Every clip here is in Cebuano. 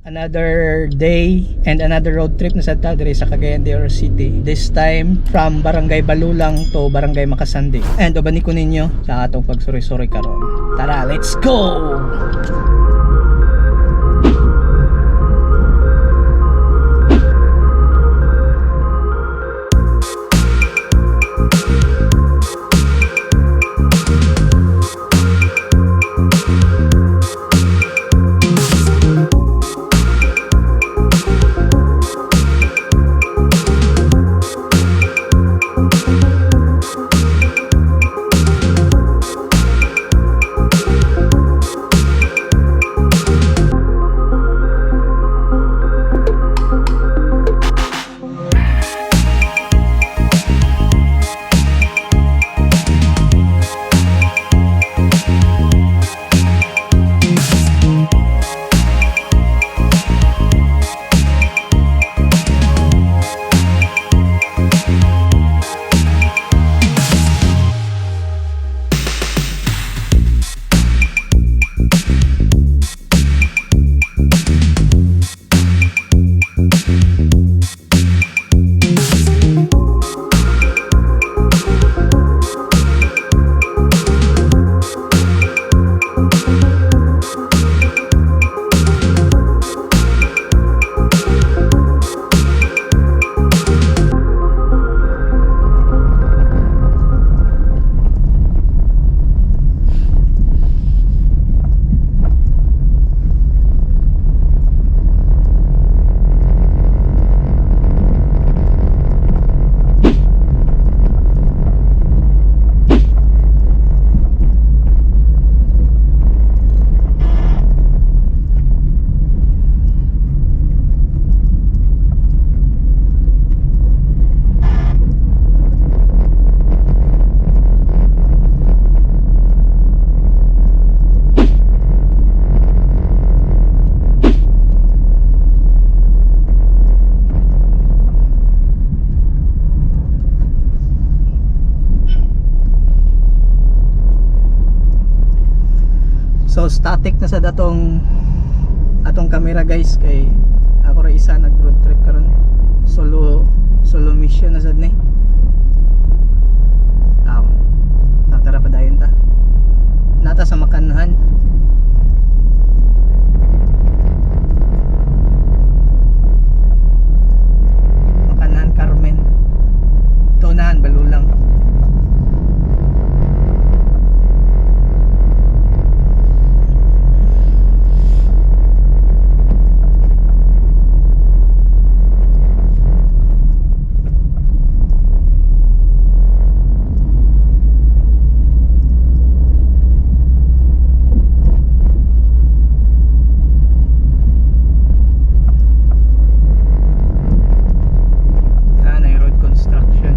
Another day and another road trip na sa ta diri sa Cagayan de Oro City. This time from Barangay Balulang to Barangay Makasandi. And ubani ko ninyo sa atong pagsuri-suri karon. Tara, let's go! So static na sa datong atong camera, guys, kay ako ra isa nag road trip karon. Solo solo mission na sad ni. Tara, padayon ta. Nata sa Makanhan. Makanhan Carmen. Tunahan Balulang. Ah, na road construction.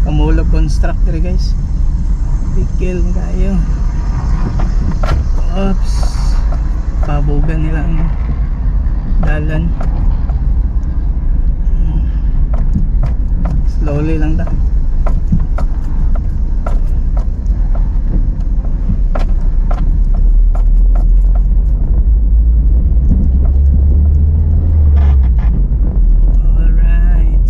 Kamulog construct diri, guys. Bigil kayo. Oops. Pabugan nila ang dalan. Slowly lang ta. Alright.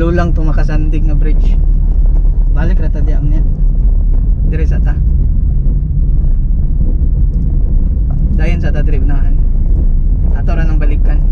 Balulang to Makasandig nga bridge. Balik ra ta diya niya. Dire sa ta. Dayon sa ta diri unahan. Ato ra nang balikan.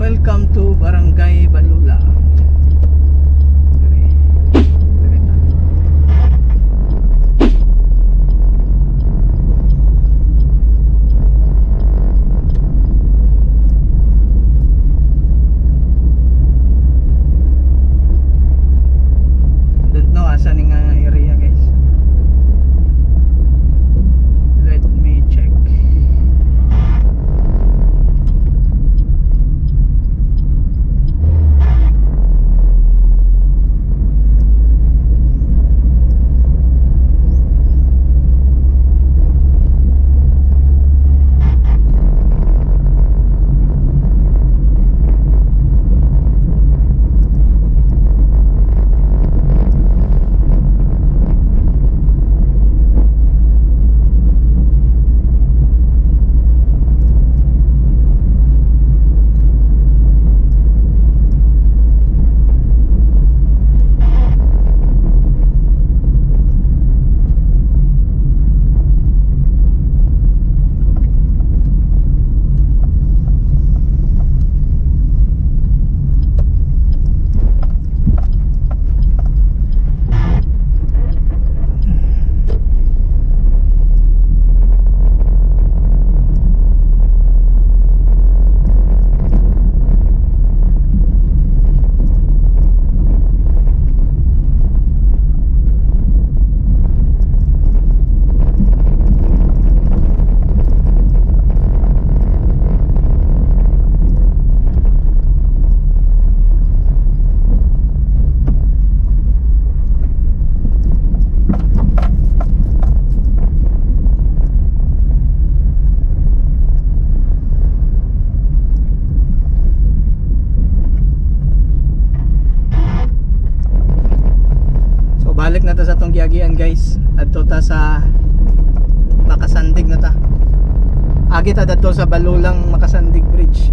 Welcome to Barangay Balulang. Dire. Dire ta. Don't know asa ni nga area, guys. Let me check. So balik na ta sa atong giagian, guys. Adto ta sa Makasandig na ta. Agi ta dadto sa Balulang Makasandig Bridge.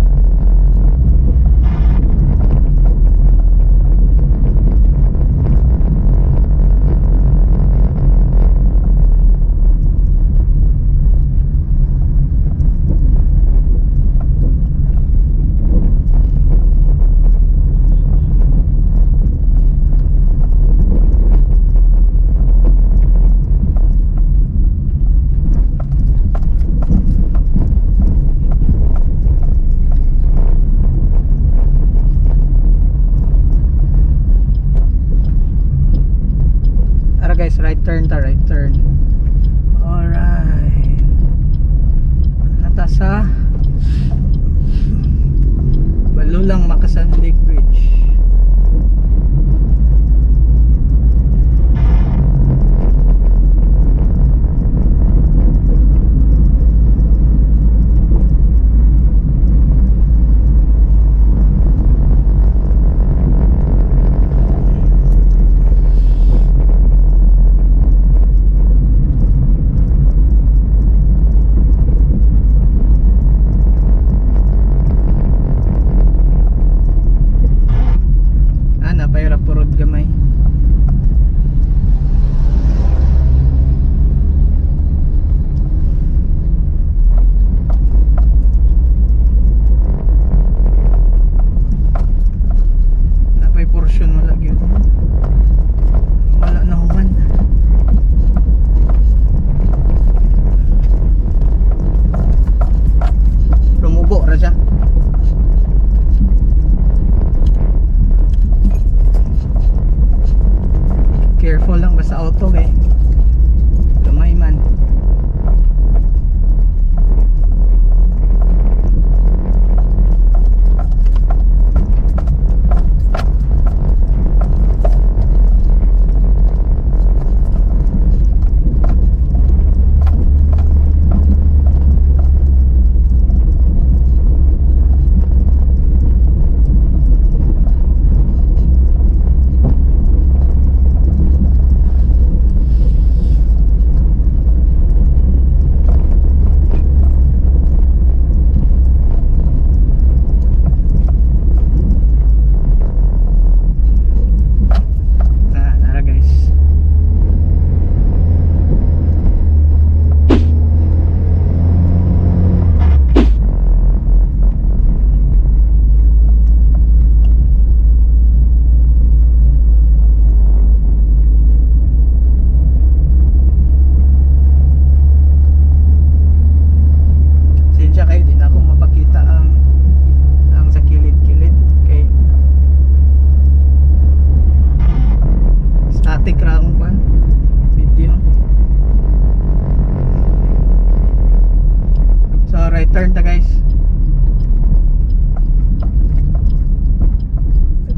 Ara guys, right turn ta, right turn. Alright. Nata sa Balulang Makasandig Bridge.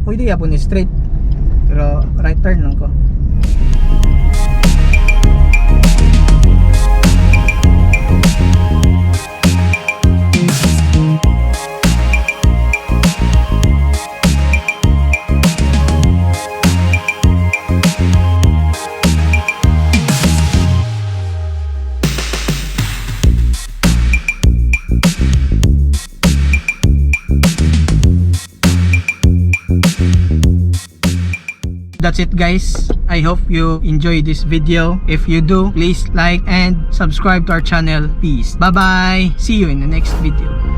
Pwede yapon ni straight. Pero right turn lang ko. That's it, guys. I hope you enjoy this video. If you do, please like and subscribe to our channel. Peace. Bye bye. See you in the next video.